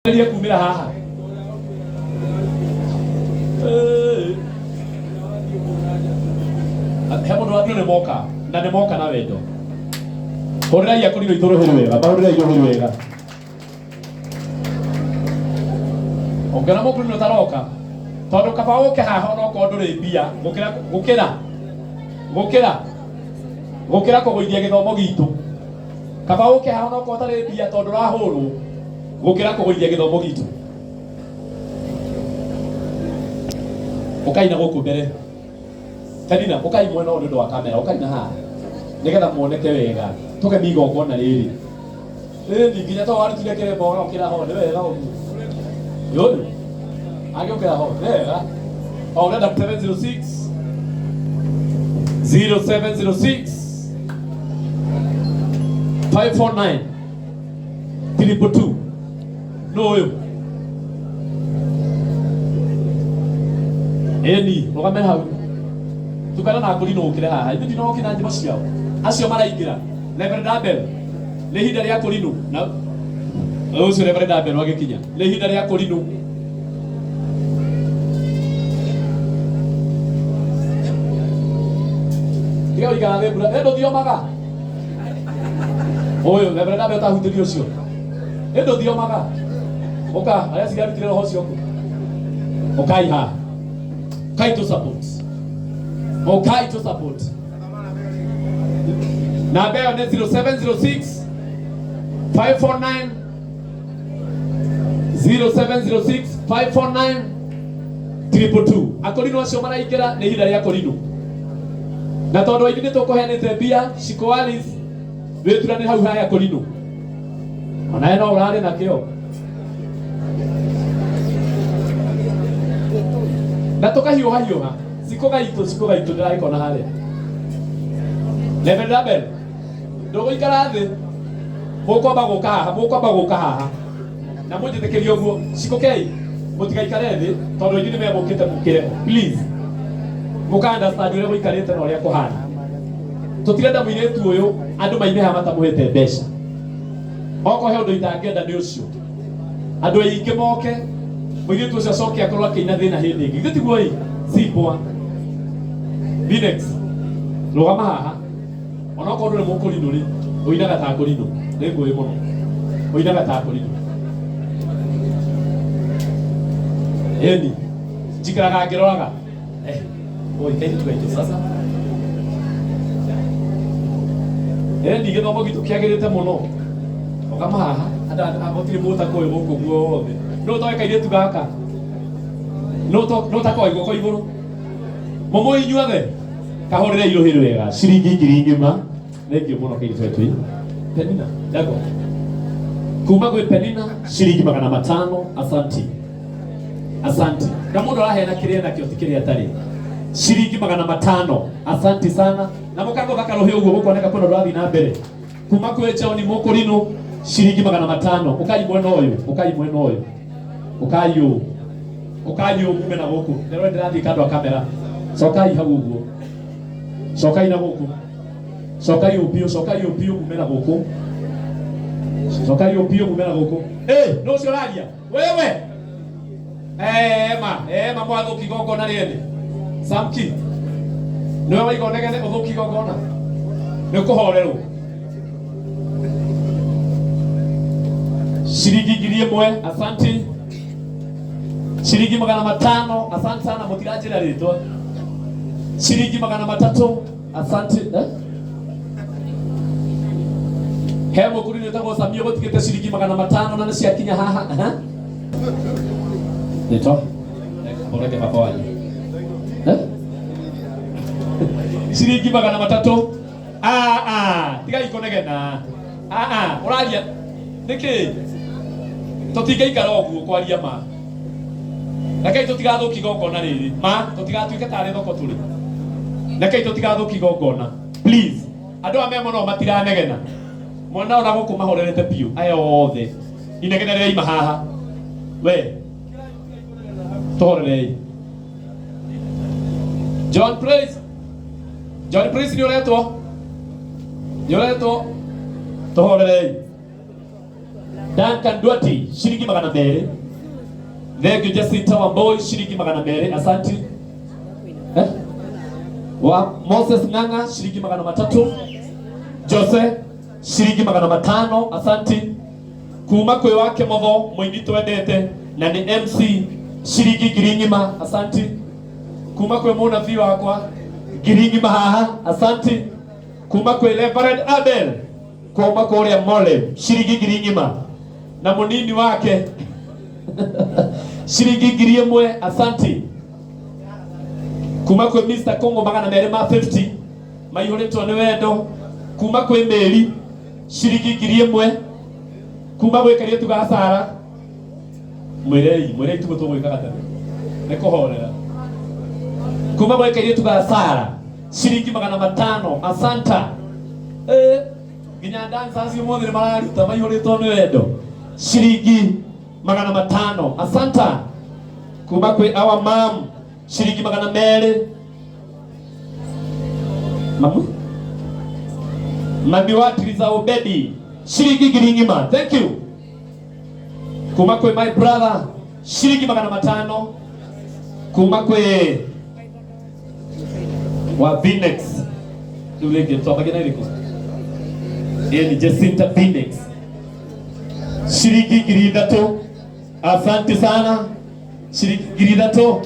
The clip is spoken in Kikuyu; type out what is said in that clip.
Geria kumĩra haha. Eh. He mũndũ wa nĩ moka na nĩ moka na wendo. Hũrĩrai akũrinũ itũ rũhĩ wega, mahũrĩrai rũhĩ wega. Ũngĩona mũkũrinũ ũtaroka, tondũ kaba ũke haha onokorwo ndũrĩ mbia gũkĩra gũkĩra gũkĩra gũkĩra kũgũithia gĩthomo gitũ. Kaba ũke haha onokorwo ũtarĩ mbia tondũ ũrahũrwo gũkĩra kũgũithia gĩthomo gitũ. Ũkai na gũkũ mbere. Penina, ũkai mwena ũyũ nĩ ũndũ wa kamera, ũkai na haha nĩgetha muoneke wega. Tũgemie igongona rĩrĩ. Ĩni nginya to warutire kĩremba ũgokĩra ho nĩ wega ũguo. Yũyũ. Agĩũkĩra ho nĩ wega. O ũrenda 706 0706 549 222 nũ ũyũ ĩni rũgame hau tukana na ngũri nũkĩre haha ithuĩ ndinokĩ na nyĩmbo ciao acio maraingĩra Reverend Abel nĩ ihinda rĩa kũrinũ na ũcio Reverend Abel agĩkinya nĩ ihinda rĩa kũrinũ tiga ũikara thĩ mbura ĩ ndũthiomaga ũyũ Reverend Abel ũtahutĩrio ũcio ĩ ndũthiomaga ũka arĩa ciarutire roho ũcio kũ ũkai haha ũkai tũ support ũkai tũ support namba ĩyo nĩ 0706 549 0706 549 222 akorino acio maraingĩra nĩ ihinda rĩa korino na tondũ aingĩ nĩ tũkũheanĩte mbia shikoalis wĩturanĩre hau haya korino onawe no ũrarĩ nakĩo na tũkahiũha hiũha cikũ gaitũ cikũ gaitũ ndĩragĩkona harĩa Reverend Abel ndũgũikara thĩ mũkwamba gũka haha mũkwamba gũka haha na mũnjĩtĩkĩrie ũguo cikũkei mũtigaikare thĩ tondũ aingĩ nĩ megũkĩte mũkĩre please mũka understand ũrĩa gũikarĩte na ũrĩa kũhana tũtirenda mũirĩtu ũyũ andũ maime haha matamũhete mbeca okorwo he ũndũ itangĩenda nĩ ũcio andũ aingĩ moke mũirĩtu ũcio acoke akorwo akĩina thĩna hĩndĩ ĩngĩ githĩ tiguo ĩ sipwa Binex rũgama haha onokorwo ndũrĩ mũkũrinũ rĩ ũinaga ta kũrinũ nĩ ngũĩ mũno ũinaga ta kũrinũ ĩni njikaraga ngĩroraga eh oi kairĩtu gaitũ sasa ĩni gĩthomo gitũ kĩagĩrĩte mũno rũgama haha andũ gũtirĩ mũtakũĩ gũkũ guothe nũ ũtoĩ kairĩtu gaka nũ ũtakoĩ guoko igũrũ mũmũĩ inyuothe kahũrĩre irũhĩ rwega ciringi ngiri ng'ima thengio mũno kairĩtu gaitũ Penina Jago kuma gwĩ Penina ciringi 500 asanti asanti na mũndũ araheana kĩrĩa nakĩo ti kĩrĩa atarĩ ciringi 500 asanti sana na mũkagũtha karũhĩ ũguo gũkoneka kwĩna ũndũ ũrathiĩ na mbere kuma kwĩ John Mũkũrinũ ciringi 500 ũkai mwena ũyũ ũkai mwena ũyũ ũkai ũũ ũkai ũũ mume na gũkũ ndĩrona ndĩrathiĩ kando a kamera cokai hau ũguo cokai na gũkũ cokai ũũ biũ cokai ũũ biũ mume na gũkũ cokai ũũ biũ mume na gũkũ ĩ nũ ũcio ũraria wewe ema ema mwathũki igongona rĩene samki nĩwe waiga ũnegene ũthũki igongona nĩ ũkũhorerwo ciringi 1000 asanti ciringi 500 asante sana mũtiranjĩra rĩtwa ciringi 300 asante eh? he mũkuri wĩtagwo Samia gũtigĩte ciringi 500 na nĩ ciakinya haha aha. Nĩto ũreke baba wanyu Eh? Ciringi 300 ah ah tigai kũnegena ah ah ũraria nĩkĩ tũtingĩikara ũguo kwaria ma rekei tũtigathũkie igongona rĩrĩ ma tũtigatuĩke tarĩ thoko tũrĩ rekei tũtigathũkie igongona please andũ aya me mũno matiranegena mwana ona gũkũ mahorerete biũ aya othe inegene rĩraima haha we tũhorerei John Praise John Praise nĩ ũretwo nĩ ũretwo tũhorerei Duncan Duati ciringi 200. Thank you Jacinta Wamboi ciringi 200, asanti. Eh? Wa Moses Ng'ang'a ciringi 300. Jose ciringi 500, asanti. Kuma kwĩ wake motho mũini twendete na nĩ MC ciringi 10,000, asanti. Kuma kwĩ mũnabii wakwa 10,000 haha, asanti. Kuma kwĩ Reverend Abel kuma kũrĩa Mole ciringi 10,000 na mũnini wake ciringi 1,000, asanti. Kuma kwĩ Mr Kongo 250 maihũrĩtwo nĩ wendo. Kuma kwĩ Mary ciringi 1,000. Kuma gwĩ kairĩtu ga Sara, mwĩrei mwĩrei tiguo tũgwĩkaga tene nĩ kũhorera. Kuma gwĩ kairĩtu ga Sara ciringi 500, asanta. Eh, nginya dancers ũmũthĩ nĩ mararuta maihũrĩtwo nĩ wendo, ciringi 500, asanta. Kuma kwĩ our mom ciringi 200. Mamu mami wa Triza Obedi ciringi 10,000, thank you. Kuma kwĩ my brother ciringi 500. Kuma kwĩ wa Vinex rĩu rĩngĩ twambagia na ĩrĩkũ? Ĩĩ ni Jacinta Vinex ciringi 3,000, asante sana, ciringi 3,000.